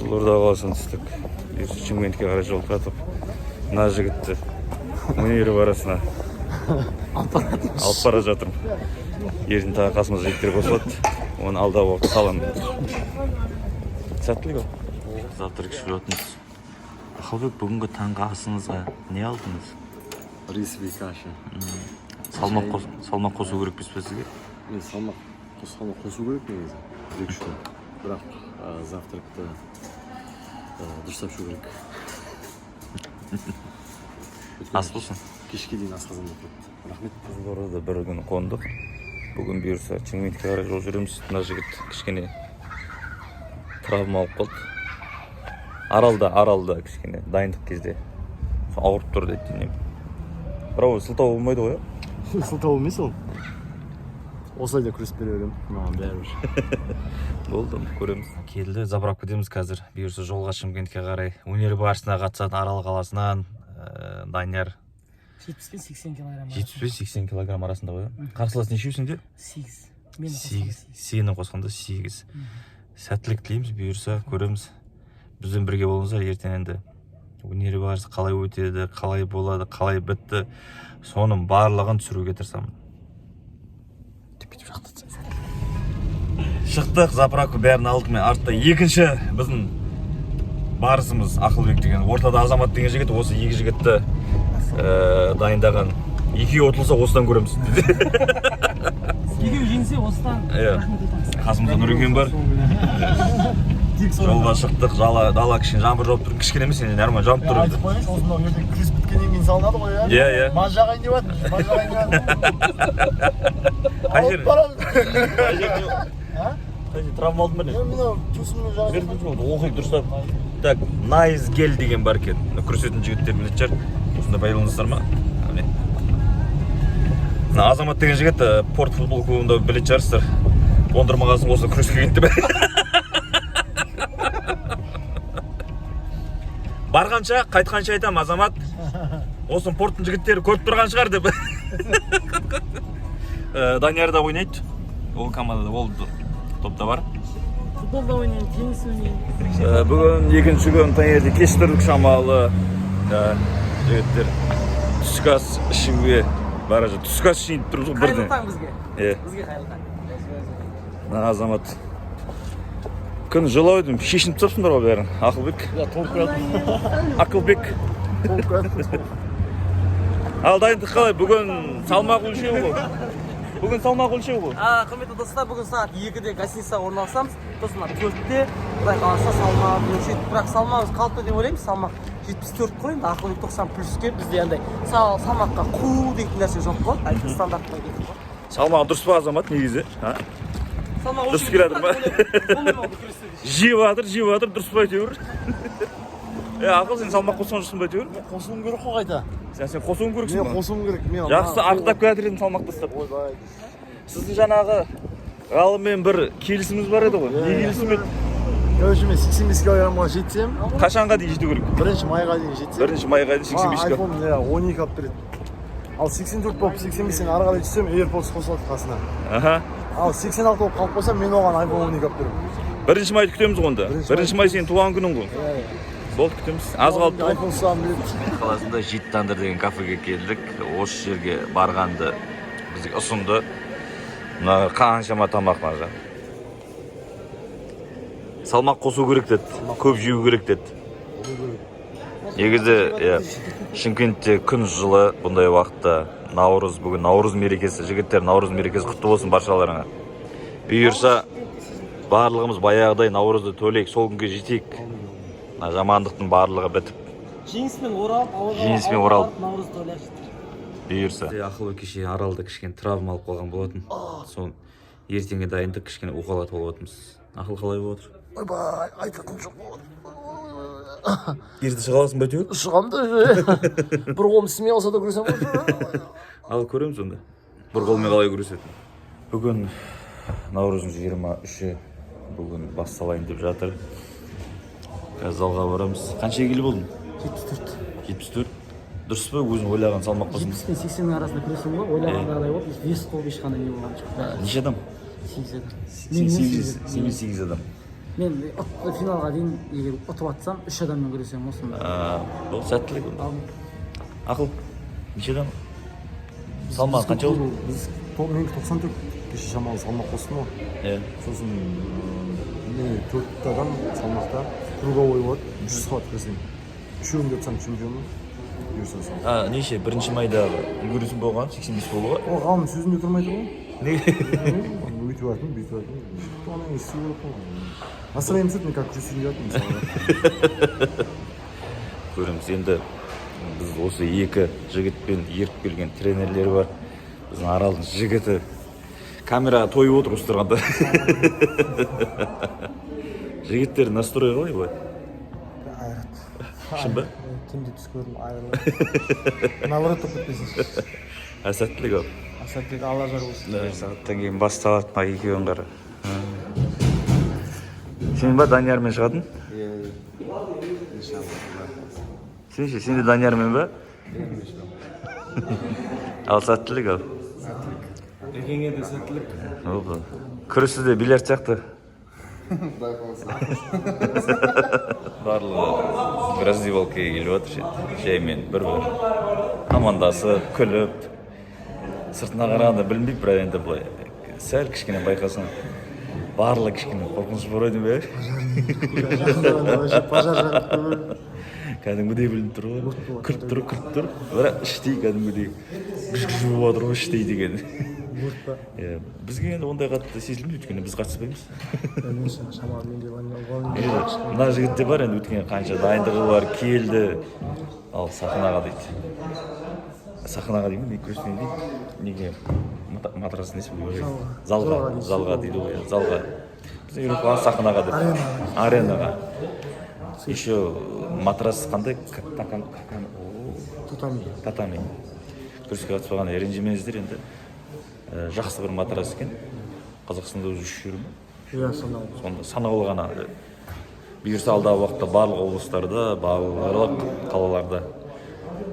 Қызылорда қаласынан түстік. Бұйырса, Шымкентке қарай жол тартып, мына жігітті өнер барысына алып бара жатырмын. Ертең тағы қасымызға жігіттер қосылады. Оны алдағы уақытта саламын. Сәттілік ал. Завтрак ішіп жатырмыз. Ақылбек, бүгінгі таңғы асыңызға не алдыңыз? Рисовый каша. Салмақ қосу керек пе сізге? Мен салмақ қосқанда қосу керек негізі 1-2-3 күн, бірақ завтракты дұрыстап ішу керек. Өйткені Ас болсын. Кешке дейін асқазанда тұрады. Рахмет. Қызылордада бір күн қондық. Бүгін, бұйырса, Шымкентке қарай жол жүреміз. Мына жігіт кішкене травма алып қалды Аралда кішкене дайындық кезде. Сол ауырып тұр дейді денем. Бірақ ол сылтау болмайды ғой, иә? Сылтау емес ол. Осылай да күресіп бере беремін, маған бәрібір. Болды, көреміз. Келді, заправка дейміз қазір. Бұйырса, жолға, Шымкентке қарай. Өнер барысына қатысатын Арал қаласынан Данияр. 70 пен 80 килограмм. 75-80 килограмм арасында ғой, иә? Қарсылас нешеусіңде? 8. Мені 8. қосқанда. Сені қосқанда 8. Сәттілік тілейміз, бұйырса, көреміз. Бізбен бірге болыңыздар. Ертең енді өнер барысы қалай өтеді, қалай болады, қалай бітті, соның барлығын түсіруге тырысамын. Бүйтіп шықтық, заправка бәрін алдық. Мен артта екінші біздің барысымыз Ақылбек деген, ортада Азамат деген жігіт. Осы екі жігітті дайындаған. Екеуі ұтылса, осыдан көреміз. Екеуі жеңсе, осыдан рахмет айтамыз. Қасымызда Нұрекен бар. Жолға шықтық. Дала кішкене жаңбыр жауып тұр, кішкене емес енді, нормально жауып тұр енді. Айтып қояйыншы, осы мынау ертең күрес біткеннен кейін салынады ғой, иә? Иә. Мал жағайын деп жатыр, мал жағайын деп жатыр. Қай жер? Алып барамыз. Қай жерде? А? Қай жер травма алдың ба, не? Е, мынау төсімнен жағайын. Оқиық дұрыстап. Так, Найс Гель деген бар екен. Мына күресетін жігіттер білетін шығар. Осында пайдаланасыздар ма? Міне, мына Азамат деген жігіт, Порт футбол клубында, білетін шығарсыздар. Қондырмағасын осы күреске кетті. Барғанша, қайтқанша айтамын, Азамат, осы Порттың жігіттері көріп тұрған шығар деп. Данияр да ойнайды ол командада, ол топта бар. Футбол да ойнаймын, теннис ойнаймын. Бүгін екінші күн, таңертең кеш тұрдық шамалы. Жігіттер түскі ас ішуге бара жатыр. Түскі ас ішейін деп тұрмыз ғой Қайырлы бірден. таң бізге. Иә. Бізге қайырлы таң. Мына Азамат, күн жылы ау, шешініп тастапсыңдар ғой бәрін, Ақылбек. Я толып келатырмын. Ақылбек. Толып келатырмын. Ал дайындық қалай? Бүгін салмақ өлшеу ғой, бүгін салмақ өлшеу ғой. Құрметті достар, бүгін сағат 2-де гостиницаға орналасамыз. Сосын мына 4-те, құдай қаласа, салмақ өлшейді. Бірақ салмағымыз қалыпты деп ойлаймыз. Салмақ 74 қой енді, Ақылбек 90 плюске. Бізде андай салмаққа қу дейтін нәрсе жоқ қой. Әйтеуір стандартқа кетіп қой. Салмағы дұрыс па, Азамат, негізі, а? Салмақ Дұрыс келе жатыр ма? Болмай ма күресте? Жеп жатыр, жеп жатыр, дұрыс па әйтеуір? Е, Ақыл, сен салмақ қосқан жоқсың ба әйтеуір? Қосуым керек қой қайта. Сен қосуың керексің Мен ба? қосуым керек мен. Жақсы, арықтап келе жатыр едім салмақ тастап. Ойбай. Сіздің жаңағы ғалыммен бір келісіміңіз бар еді ғой, не келісім еді? Короче, мен 85 килограммға жетсем, Қашанға дейін жету керек? 1 майға дейін жетсем, 1 майға дейін 85 маған ке. iPhone, иә, 12 алып береді. Ал 84 болып, 85-тен ары қарай түссем, AirPods қосылады қасына. Ал 86 болып қалып қойсам, мен оған iPhone 12 алып беремін. 1 майды күтеміз ғой онда. 1 май. 1 май сенің туған күнің ғой. Иә. Болды, күтеміз, аз қалыпты ғой. iPhone ұстағым келеді. Қаласында Жеті тандыр деген кафеге келдік. Осы жерге барғанды бізге ұсынды. Мына қаншама тамақ мына жақта. Салмақ қосу керек деді, көп жеу керек деді негізі, иә. Шымкентте күн жылы бұндай уақытта. Наурыз, бүгін Наурыз мерекесі. Жігіттер, Наурыз мерекесі құтты болсын баршаларыңа! Бұйырса, барлығымыз баяғыдай Наурызды тойлайық, сол күнге жетейік, мына жамандықтың барлығы бітіп. Жеңіспен оралып, ауылға. Жеңіспен оралып. Наурыз тойлайық, жігіттер. Бұйырса. Ақылы кеше Аралда кішкене травма алып қалған болатын. Соны ертеңге дайындық, кішкене уқалатып алып жатырмыз. Ақыл, қалай болып жатыр? Ойбай, айтатын жоқ. Ерте шыға аласың ба әйтеуір? Шығамын да, бір қолым істемей қалса да, күресемін ғой. Ал көреміз онда, бір қолмен қалай күресетінін. Бүгін наурыздың 23-і, бүгін басталайын деп жатыр. Қазір залға барамыз. Қанша келі болдың? 74. 74, дұрыс па? Өзің ойлаған салмақ болсын. 70 пен 80-нің арасында күресемін ғой, ойлағандағыдай болып, вес қуып ешқандай не болған жоқ. Неше адам? 8 адам. Сен сегіз, сенімен сегіз адам. Мен финалға дейін егер ұтып атсам, үш адаммен күресемін ғой сонда. Бұл сәттілік. Ақыл, неше адам? Салмағы қанша болды? Біз менікі 94, кеше шамалы салмақ қостым ғой. Иә. Сосын не, төрт адам салмақта круговой болады, 100 схват кірсең. Үшеуін де ұтсаң, чемпионмын. Бұйырса, сол. А, неше? 1 майдағы үлгерісің болған, 85 болды ғой. Ол ғалым сөзінде тұрмайды ғой. Неге? Өйтіп жатырмын, бүйтіп жатырмын. Одан кейін істеу керек қой. Настроением түседі, мен как күресейін деп жатырмын мысалға. Көреміз енді, біз осы екі жігітпен еріп келген тренерлер бар. Біздің Аралдың жігіті камераға тойып отыр осы тұрғанда. Жігіттер, настрой қалай былай? Айрат. Шын ба? Түнде түс көрдім, айырылып. Наоборот болып кетпесін. А, сәттілік ал. Сәттілік, Алла жар болсын. 1 сағаттан кейін басталады. Мына екеуін қара. Сен ба Даниярмен шығатын? Иә. Иншалла. Сен ше, сен де Даниярмен ба? Ал, сәттілік ал. Екеңе де сәттілік. Опа. Күресі де бильярд сияқты. Құдай қаласа. Барлығы раздевалкаға келіп жатыр ше, жаймен бір бір амандасып, күліп. Сыртына қарағанда білінбейді, бірақ енді былай сәл кішкене байқасаң, барлығы кішкене қорқыныш бар ғой деймін бе. Вообще пожар жағып қойып. Кәдімгідей білініп тұр ғой, күліп тұр, күліп тұр, бірақ іштей кәдімгідей гүж гүж болып жатыр ғой іштей деген. Өрт па? Иә, бізге енді ондай қатты сезілмейді, өйткені біз қатыспаймыз. Мен шамалы, менде. Енді мына жігітте бар енді, өйткені қанша дайындығы бар, келді. Ал сахнаға дейді, сахнаға деймін не, күресіне дейді, неге, матрас несі бұл? Залға, залға дейді ғой, иә, залға. Біз үйреніп қалған сахнаға деп, аренаға. Еще матрас қандай? О, Татами. Татами. Күреске қатыспаған ренжімеңіздер енді. Жақсы бір матрас екен. Қазақстанда өзі үш жер ме? Иә, сонда. Сонда санаулы ғана. Бұйырса, алдағы уақытта барлық облыстарда, барлық қалаларда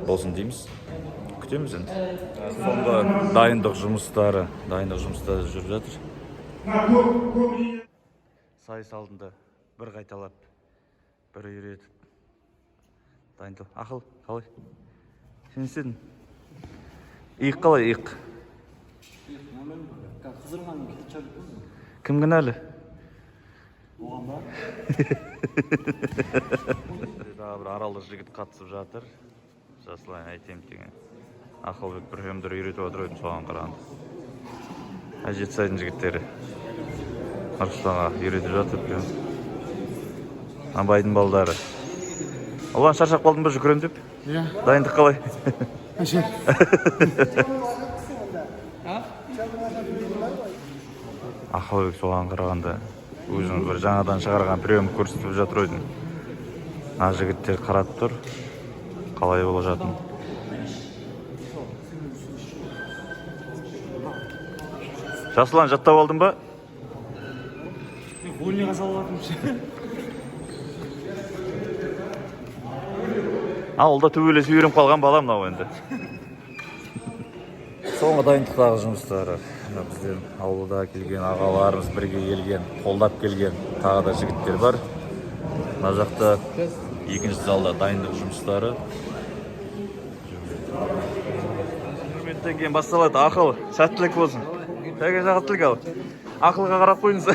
болсын дейміз, күтеміз енді. Соңғы дайындық жұмыстары жүріп жатыр. Сайыс алдында бір қайталап, бір үйретіп дайындал. Ақыл, қалай, сен не істедің? Иық қалай, иық? Қызырған кетіп. Кім кінәлі? Оған ба? Тағы бір аралдық жігіт қатысып жатыр, Жасұлан Әйтемов деген. Ақылбек бір приемдер үйретіп жатыр ғой соған қарағанда. Жетісайдың жігіттері Нұрсұлтанға үйретіп жатыр прием. Абайдың балдары. Ұлан, шаршап қалдың ба жүгірем деп? Иә. Дайындық қалай? Әшер. Ақылбек соған қарағанда өзінің бір жаңадан шығарған прием көрсетіп жатыр ғой деймін. Мына жігіттер қарап тұр қалай бола жатын. Жасұлан, жаттап алдың ба? Вольныйға салып жатырмын. Ауылда төбелесіп үйреніп қалған бала мынау енді. Соңғы дайындықтағы жұмыстары. Бізден ауылда келген ағаларымыз, бірге келген, қолдап келген тағы да жігіттер бар. Мына жақта екінші залда дайындық жұмыстары. 1 минуттан кейін басталады. Ақыл, сәттілік болсын. Сәке, сәттілік ал. Ақылға қарап қойыңыз.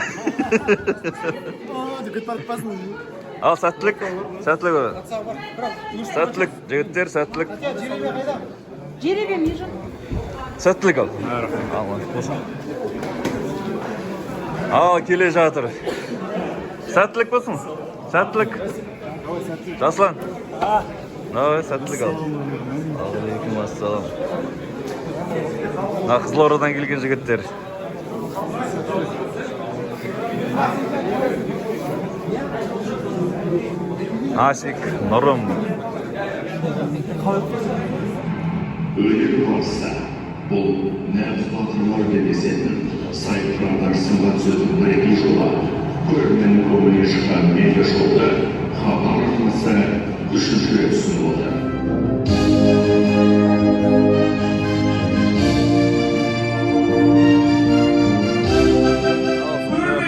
Деп кетіп бара жатпасын. Ал, сәттілік, сәттілік, сәттілік, жігіттер, сәттілік. Жеребе межі. Сәттілік ал. Алла болсын. Ал, келе жатыр. Сәттілік болсын. Сәттілік. Жасұлан. Давай, сәттілік ал. Алейкум ассалам. Мына Қызылордадан келген жігіттер. Асик, Нұрым. Өнер барысы бұл нағыз батырлар белдесетін, сайыпқырандар сынға түсетін бірегей жоба. Көрерменнің көңілінен шыққан медиа шоуды Хабар арнасы үшінші рет ұсынып отыр.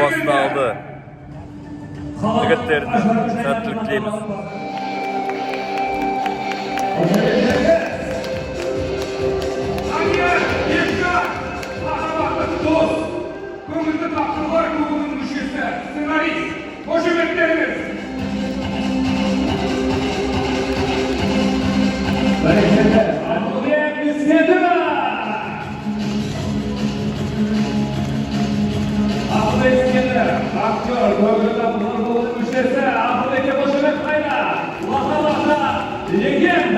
Басталды. Жігіттеріне сәттілік тілейміз. Данияр, Бекжан, махаббаттық дос, көңілді тапқырлар клубының мүшесі, сценарист, қошеметтеріңіз. Бәрекелді, Ақылбек Ескендіров! Ақылбек Ескендіров, актер, көңілді тапқырлар клубының мүшесі, Ақылбекке қошемет қайда? Лақа, лақа, легенда!